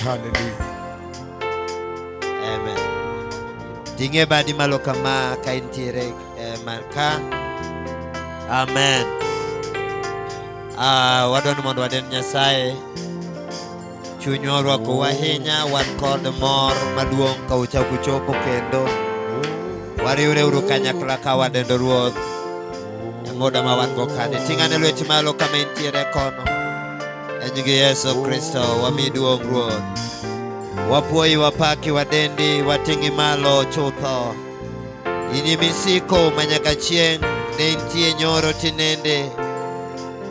Hallelujah. Amen. Ting'e badi malo kama ka intiere man ka. Amen. Ah, wadwaro ni mondo waden Nyasaye. Chunywa orwakowa ahinya, wan kod mor maduong' ka uchako chopo kendo. Wariwre uru kanyakla ka wadendo Ruoth. E muda ma wan go kani. Ting'ane lweti malo kama intiere kono. E nying Yesu Kristo wami duong' Ruoth. Wapuoyi, wapaki, wadendi, wating'i malo chutho. In emisiko manyaka chieng' ne intie nyoro tinende.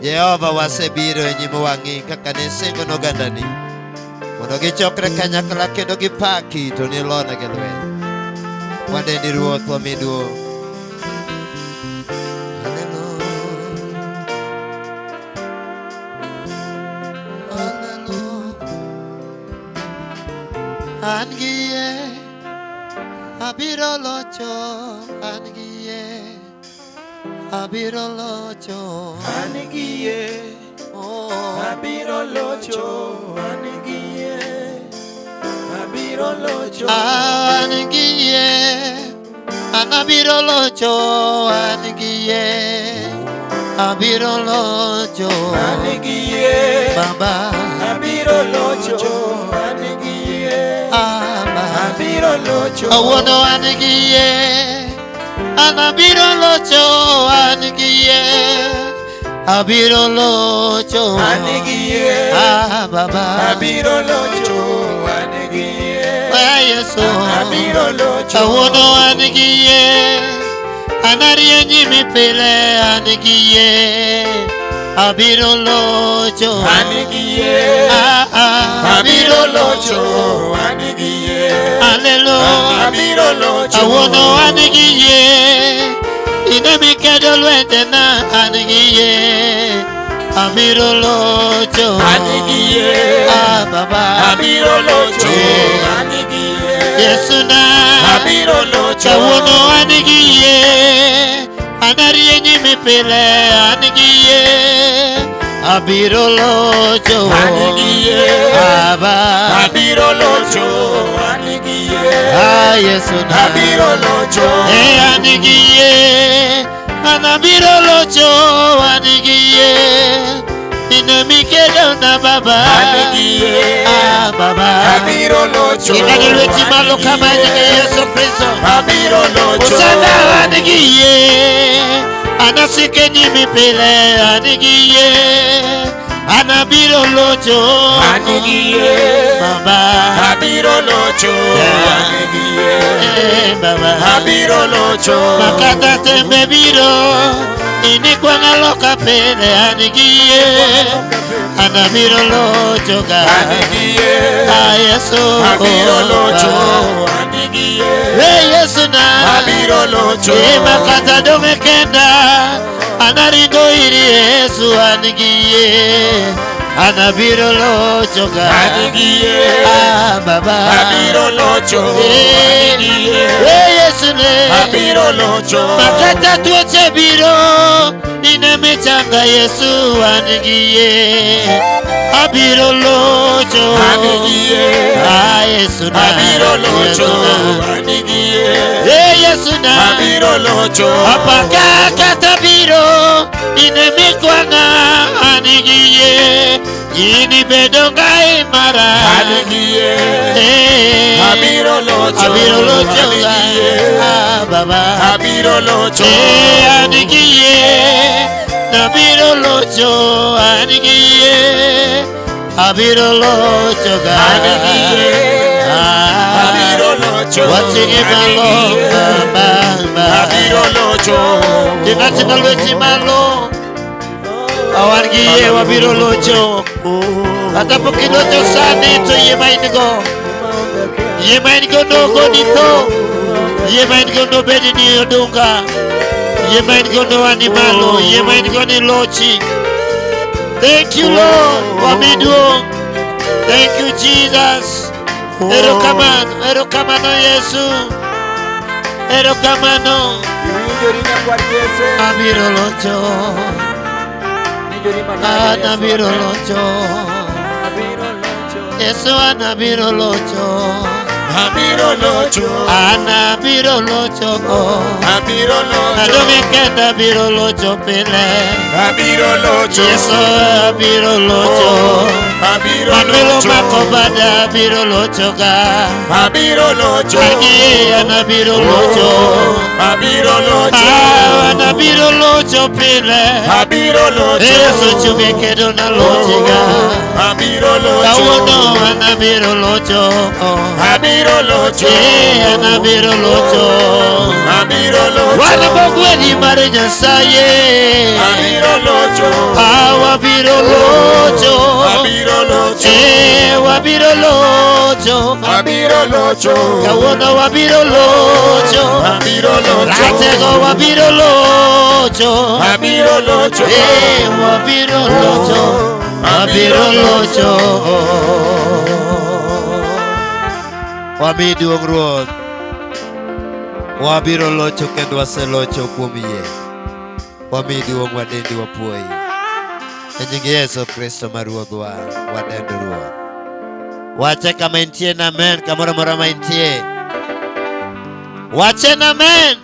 Jehova wasebiro e nyim wang'i kaka ne singo nogandani mondo gichokre kanyakla kendo gipaki to nilonegi lweny. Wadendi Ruoth, wami duong'. Hallelujah. Hallelujah. An gi yie, abiro locho, an gi yie, abiro locho. An gi yie, Oh, abiro locho. An gi yie, abiro locho. An gi yie, an abiro locho, an gi yie, abiro locho. An gi yie, Baba, abiro locho. An gi yie, Abba. abiro locho. Awuono an gi yie, an abiro locho, an gi yie, abiro locho. An gi yie, Ah, Baba. abiro locho. An gi yie, Ah, Yesu. abiro locho. Kawuono an gi yie, anarie nyimi pile, an gi yie, abiro locho. An gi yie, Ah, ah, abiro locho. An gi yie, Hallelujah. abiro locho. Kawuono an gi yie, in emikedo lwenjena, an gi yie, abiro locho. An gi yie, Ah, Baba. abiro locho. Yeah. An gi yie, Yesu na. abiro locho. Kawuono an gi yie, anarie nyimi pile, an gi yie, abiro locho. An gi yie, Baba. abiro locho. An gi yie, Ah, Yesu na. abiro locho. Eh, an gi yie, an abiro locho, an gi yie, in emikedo na Baba. An gi yie, Ah, Baba. abiro locho. Ing'ado lweti malo kama e nying Yesu Kristo. Abiro locho. Osana an gi yie, anasike nyimi pile, an gi yie, an abiro locho. An gi yie, Baba. abiro locho. An gi yie, Eh, Baba. abiro locho. Makata tembe biro, inikwang'a loka pile, an gi yie, an abiro locho ga. An gi yie, Ah, Yesu. abiro locho. An gi yie, Eh, Yesu na. abiro locho. E makata dong' kenda, anaringo ir Yesu an gi yie, an abiro locho ga. An gi yie, Ah, Baba. abiro locho. Eh, An gi yie, eh, Yesu ne. abiro locho. Makata tuoche biro, in emichanga Yesu an gi yie, abiro locho. An gi yie, Ah, Yesu na. abiro locho. Yesu na. An gi yie, Eh, Yesu na. abiro locho. Apaka kata biro in emikwang'a an gi yie, in ibedo ngai mara. An gi yie, Eh, abiro locho. abiro locho An gi yie, ah, Baba. abiro locho. Eh, an gi yie, nabiro locho, an gi yie, abiro locho ga. An gi yie, Ah, abiro locho. Wating'i An gi malo, yie, Baba. abiro locho. Ting'a ting'a lweti malo. Wan gi yie wabiro locho. Kata pok ilocho sani to yie ma in go. Yie ma in go nogoni tho. Yie ma in go nobedi ni odunga. Yie ma in go nowani malo. Yie ma in go ni lochi. Thank you Lord. Wami duong'. Thank you Jesus. Erokamano, erokamano Yesu. Erokamano. Iwinjori nyakwar Jesse. Abiro locho. Iwinjori manade An Yesu. abiro locho. Abiro locho. Yesu anabiro locho. Abiro locho. Anabiro locho. Abiro locho. Adonge kenda biro locho pile. Abiro locho. Yesu abiro locho. Abiro Manuelo locho. mako bada abiro locho ga. Abiro locho. Agi anabiro locho. Abiro locho. Ah, anabiro locho pile. Abiro locho. Yesu chunge kedo na lochiga. Abiro locho. Kawuono anabiro locho. Abiro locho. Eh, anabiro locho. Abiro locho. Wan bogwedhi mar Nyasaye. Abiro locho. Ah, wabiro locho. Abiro locho. Eh, wabiro locho. Abiro locho. Kawuono wabiro locho. Abiro locho. Ratego wabiro locho. Abiro locho. Eh, wabiro locho. Wabiro locho. Wami duong' Ruoth. Wabiro locho kendo waselocho kuom yie. Wami duong' wadendi wapuoyi. E nying Yesu Kristo ma Ruodhwa, wadendo Ruoth. Wache kama intie na amen, kamoro amora ma intie. Wache na amen.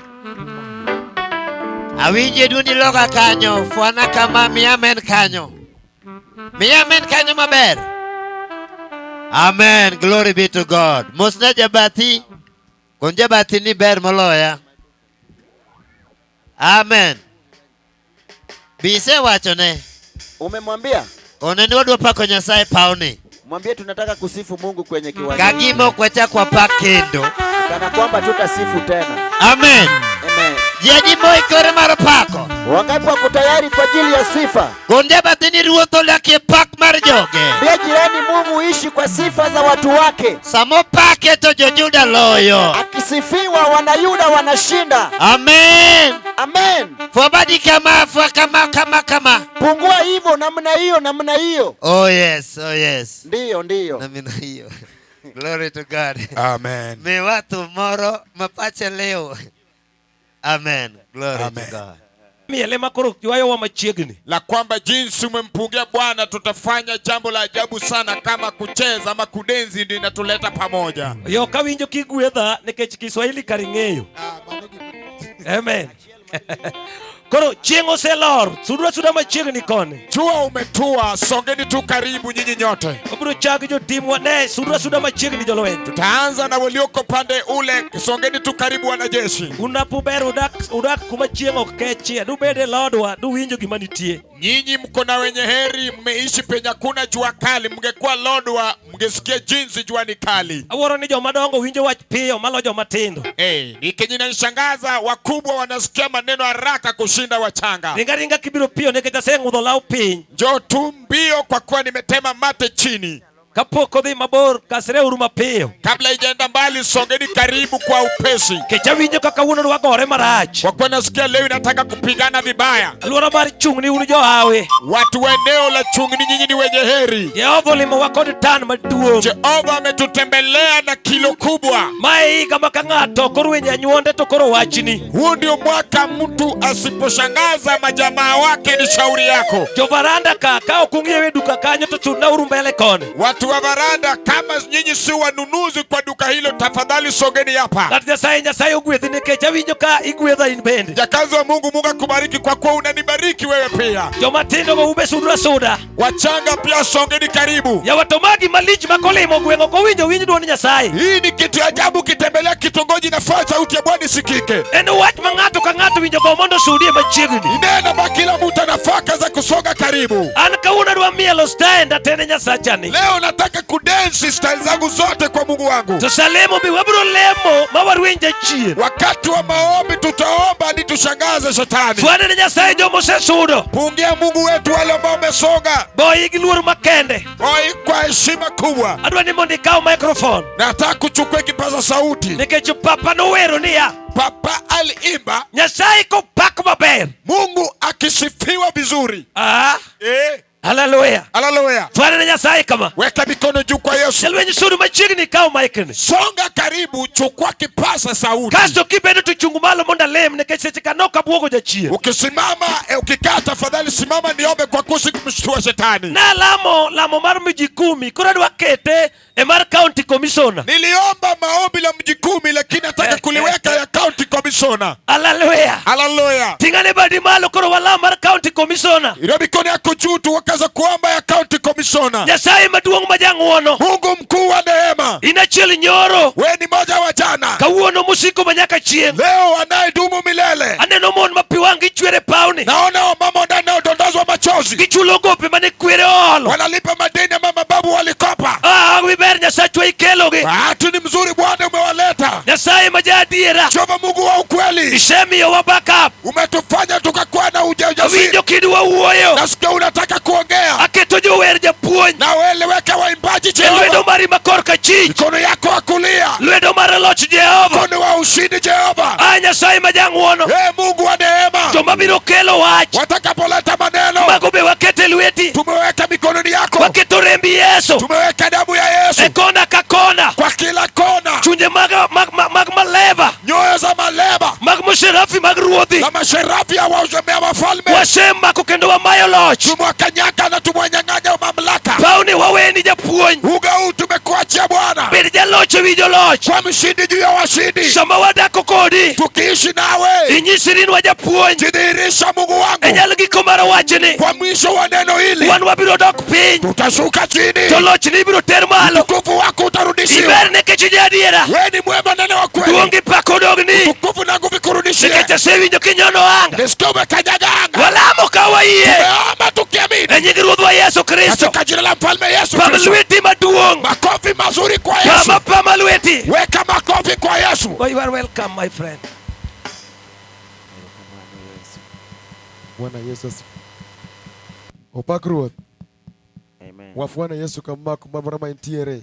Awinje duondi loka kanyo, fwana kama mi amen kanyo. Mi amen kanyo maber. Amen. Glory be to God. Mosna jabathi. Kon jabathi ni ber moloya. Amen. Bise wachone. Umemwambia? Kone ni wadwa pako Nyasaye pawni. Mwambie tunataka kusifu Mungu kwenye kiwanja. Ka gima ok wachak wapak kendo. Kana kwamba tutasifu tena. Amen. Amen. Ji adi moikore mar pako? Wangapi wako tayari kwa ajili ya sifa? Kon jabathi ni ruoth odakie pak mar joge. Mbia jirani, Mungu huishi kwa sifa za watu wake. Sama opake to jo-Juda loyo. Akisifiwa wanayuda wanashinda. Amen. Amen. Fwabadi kama, fwa kama, kama, kama. Pungua hivyo namna hiyo namna hiyo. Oh yes, oh yes. Ndiyo, ndiyo. Namna hiyo. Glory to God. Amen. Mi watu moro mapache leo. Amen. Glory Amen. to God. Miele ma koro ywayowa machiegni. La kwamba jinsi umempungia Bwana tutafanya jambo la ajabu sana kama kucheza ama kudensi ndio inatuleta pamoja. Yo kawinjo kigwedha nikech Kiswahili kar ing'eyo. Amen. Koro chieng' oselor, sudwa asuda machiegni koni. Jua umetua, songeni tu karibu nyinyi nyote. Wabiro chak jotimwa ne sudwa asuda machiegni jolweny. Tutaanza na walioko pande ule, songeni tu karibu wanajeshi. Un apuber udak, udak kuma chieng' ok kechie, dubed e lodwa, duwinjo gima nitie. Nyinyi mko na wenye heri, mmeishi penye hakuna jua kali. Mngekuwa Lodwa, mngesikia jinsi jua ni kali. Awuoro ni joma dongo winjo wach piyo malo joma tindo. Hey, kenye inanishangaza, wakubwa wanasikia maneno haraka kushinda wachanga. Ringa ringa kibiro piyo nikech aseng'udho law piny. Njoo tu mbio kwa kuwa nimetema mate chini. Kapok odhi mabor, kasreuru mapiyo. Kabla ijaenda mbali, songeni karibu kwa upesi. Nikech awinjo kaka wuono dwa gore marach. Kwa kuwa nasikia leo inataka kupigana vibaya. Alwora mar chung'ni un johawi. Watu wa eneo la Chungni, nyinyi ni wenye heri. Jehova olimowa kod tan maduong'. Jehova ametutembelea na kilo kubwa. Mae higa ma ka ng'ato ok orwenyo anyuonde to koro wachni. Huu ndio mwaka mtu asiposhangaza majamaa wake ni shauri yako. Jo varanda ka ka ok ung'iewo e duka kanyo to sudnauru mbele koni. Watu wa varanda, kama nyinyi si wanunuzi kwa duka hilo, tafadhali sogeni hapa. Ng'at Nyasaye Nyasaye ogwedhi nikech awinjo ka igwedha in bende. Jakazi wa Mungu, Mungu akubariki kwa kuwa unanibariki wewe pia. Joma tindo go ube sudru asuda. Wachanga pia songeni karibu. Yawa to magi malich ma kolimo gweng' ok owinjo winj duond Nyasaye. Hii ni kitu ajabu, kitembelea kitongoji nafaa sauti ya Bwana isikike. En wach ma ng'ato ka ng'ato winjo go mondo osudie machiegni. Neno ma kila mtu anafaa kaza kusonga karibu. An kawuono adwa mielo stenda tene Nyasachani. Leo nataka kudensi style zangu zote kwa Mungu wangu. To salemo bi wabiro lemo ma warweny jachien. Wakati wa maombi tutaomba hadi tushangaze shetani. Fwane ne Nyasaye joma osesudo. Pungia Mungu wetu wale ambao wamesonga. Boyi gi luor makende. Oi, kwa heshima kubwa. Adwa ni mondo ikaw microphone. Nataka kuchukua kipaza sauti. Nikech papa nowero niya. Papa aliimba Nyasaye kopak maber. Mungu akisifiwa vizuri. Ah, Haleluya. Haleluya. Fwana ne Nyasaye kama. Weka mikono juu kwa Yesu. Jalweny sud machiegni kaw mic ni. Songa karibu, chukua kipaza sauti. Kasto kibedo to chung malo mondo alem nikech seche ka nok abwogo jachien. Ukisimama, ukikaa tafadhali simama niombe kwa kusi kumshtua shetani. Nalamo lamo mar miji kumi koro adwa kete e mar county commissioner. Niliomba maombi la mji kumi lakini nataka kuliweka ya county commissioner. Haleluya. Haleluya. Ting'ane badi malo koro walam mar county commissioner. Inua mikono yako juu tuwakaza kuomba ya county commissioner. Nyasaye maduong' ma jang'uono. Mungu mkuu wa neema. In achiel nyoro. We ni moja wa jana. Kawuono mosiko ma nyaka chieng'. Leo anayedumu milele. Aneno mon ma pi wang'gi chwer e pawni. Naona wamama wanaodondozwa machozi. Gichulo gope mane kwere oolo. Wanalipa madeni ambayo mababu walikopa. Ah, wiber Nyasachwa ikelogi. Bahati ni mzuri Bwana umewaleta. Nyasaye ma jaadiera. Jehova Mungu wa ukweli. Isemiyowa backup. Umetufanya tukakuwa na ujasiri. Awinjo kidwa wuoyo. Nasikia unataka kuongea. Aketo jower japuonj. Na weleweka waimbaji E Jehova. lwedo mari ma korka chich. Mikono yako wa kulia. Lwedo mar loch Jehova. Mkono wa ushindi Jehova. A Nyasaye ma jang'uono. Ee Mungu wa neema. Joma biro kelo wach. Watakapoleta maneno. Mago be waketo e lweti. Tumeweka mikononi yako. Waketo rembi Yesu. Tumeweka damu ya Yesu. E kona ka kona. Kwa kila kona. Chunje mag, mag, mag, mag maleba. Nyoyo za maleba. Mag masherafi mag ruodhi. Na masherafi ya wafalme. Wasemako kendo wamayo loch. Tumewakanyaka na tumewanyang'anya mamlaka. Pawni waweni japuonj. Uga huu tumekuachia Bwana. Bed jaloch ewi joloch. Kwa mshindi juu ya washindi. Sama wadako kodi. Tukiishi nawe. Inyisri ni wajapuonj. Jidhihirisha Mungu wangu. E nyal giko mar wachni. Kwa mwisho wa neno hili. Wan wabiro dok piny. Tutashuka chini. To lochni ibiro ter malo. Utukufu wako utarudishiwa. Iber nikech ijadiera. Wewe ni mwema nene wa kweli. Duong' gi pak odogni. Utukufu na nguvu ikurudishie. Nikech asewinjo kinyono anga. Nisikia umekanyaga anga. Walamo ka wayie. Tumeomba tukiamini. E nying Ruodhwa Yesu Kristo. Katika jina la mfalme Yesu Pam Kristo. lweti maduong'. Makofi mazuri kwa Yesu. Pama pama lweti. Weka makofi kwa Yesu. Oh, you are welcome my friend. Bwana Yesu asifiwe. Opak Ruoth. Amen. Wafuane Yesu kama kumamora ma entiere.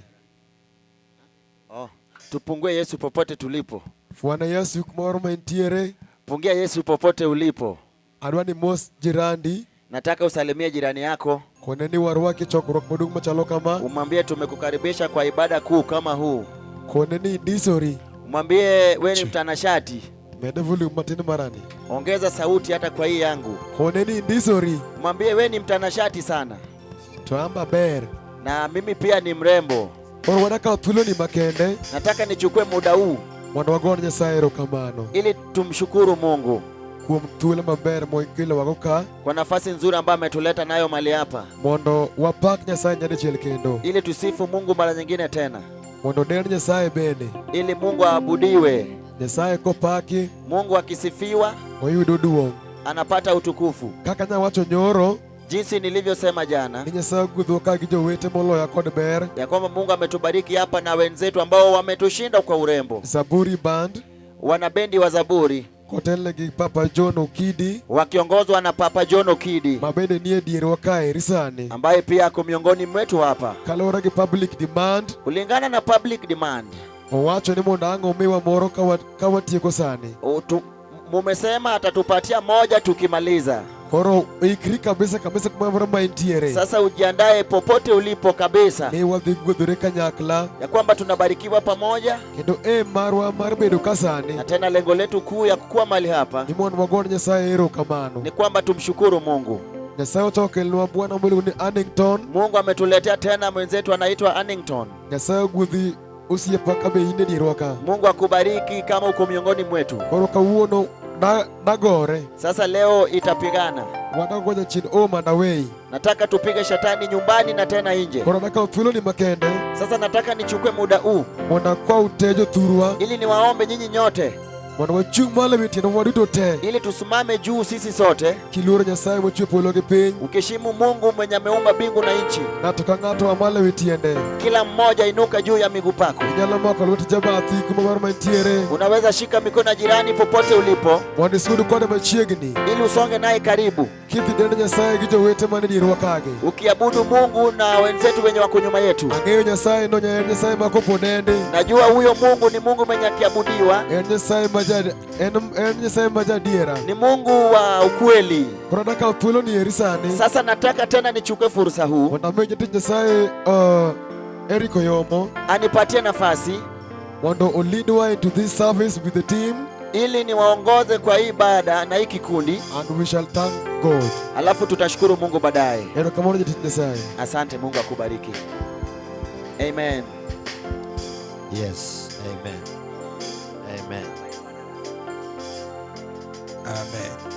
Oh, tupungue Yesu popote tulipo. Fuana Yesu kumoro ma entiere. Pungia Yesu popote ulipo. Adwa ni mos jirandi. Nataka usalimie jirani yako. Kone ni warwaki chokruok maduong' machalo kama. Umwambie tumekukaribisha kwa ibada kuu kama huu. Kone ni indisori. Umwambie we ni mtanashati. Mede volume matin marani. Ongeza sauti hata kwa hii yangu. Kone ni indisori. Mwambie we ni mtanashati sana. To an be aber. Na mimi pia ni mrembo. Koro wadakawo thuoloni makende Nataka nichukue muda huu mondo wagone Nyasaye erokamano ili tumshukuru Mungu kuom thuolo maber mokelowago ka kwa nafasi nzuri ambayo ametuleta nayo mali hapa, mondo wapak Nyasaye nyadichiel kendo, ili tusifu Mungu mara nyingine tena, mondo dend Nyasaye bende. ili Mungu aabudiwe. Nyasaye kopaki Mungu akisifiwa oyudo duong'. anapata utukufu. Kaka nyawacho nyoro Jinsi nilivyosema jana ni Nyasaye ogwedhowa ka gi jowete moloya kod ber. ya kwamba Mungu ametubariki hapa na wenzetu ambao wametushinda kwa urembo, Zaburi Band wana bendi wa Zaburi kotelne gi Papa John Okidi wakiongozwa na Papa John Okidi ma bende nie dierwa kaeri sani. ambaye pia ako miongoni mwetu hapa. Kaluwore gi public demand, Kulingana na public demand, owacho ni mondo ang' omiwa moro ka watieko sani. Mumesema atatupatia moja tukimaliza. Koro ikri kabisa kabisa kumoro ma intiere. Sasa ujiandae popote ulipo kabisa, Ni wadhi gwedhore kanyakla ya kwamba tunabarikiwa pamoja, kendo e marwa mar bedo ka sani na tena lengo letu kuu ya kuwa mahali hapa ni mondo wagone Nyasaye erokamano. ni kwamba tumshukuru Mungu. Nyasaye ochako kelnwa bwana miluongo ni Annington. Mungu ametuletea tena mwenzetu anaitwa Annington. Nyasaye ogwedhi osiepa ka be in e dierwa ka. Mungu akubariki kama uko miongoni mwetu. Koro kawuono nagore. Sasa leo itapigana. Wadago jachien home and away. Nataka tupige shetani nyumbani na tena nje. Koro nakawo thuoloni makende Sasa nataka nichukue muda huu mondo akwa ute jothurwa ili niwaombe nyinyi nyote, mondo wachung' malo ewi tiendwa waduto te ili tusimame juu sisi sote, kiluoro Nyasaye mochwe polo gi piny. ukiheshimu Mungu mwenye ameumba mbingu na nchi. Ng'ato ka ng'ato a malo ewi tiende. Kila mmoja inuka juu ya miguu pako. Inyalo mako lwet jabathi kuma moro mantiere Unaweza shika mikono ya jirani popote ulipo, mondo isud kode machiegni ili usonge naye karibu, Kidhi dend Nyasaye gi jowete mane dierwa kagi. Ukiabudu Mungu na wenzetu wenye wako nyuma yetu. Ang'eyo Nyasaye no en Nyasaye ma kopo dendi. Najua huyo Mungu ni Mungu mwenye akiabudiwa, En Nyasaye ma ja en Nyasaye ma jadiera. Ni Mungu wa ukweli. Koro adwa kawo thuolo ni eri sani Sasa nataka tena nichukue fursa huu mondo ami jatich Nyasaye Eric Oyomo anipatie nafasi mondo o leadwa into this service with the team ili niwaongoze kwa hii ibada na hii kikundi, and we shall thank God. Alafu tutashukuru Mungu baadaye. Erokamano, jatich Nyasaye. Asante, Mungu akubariki. Amen. Yes, amen. Amen. Amen.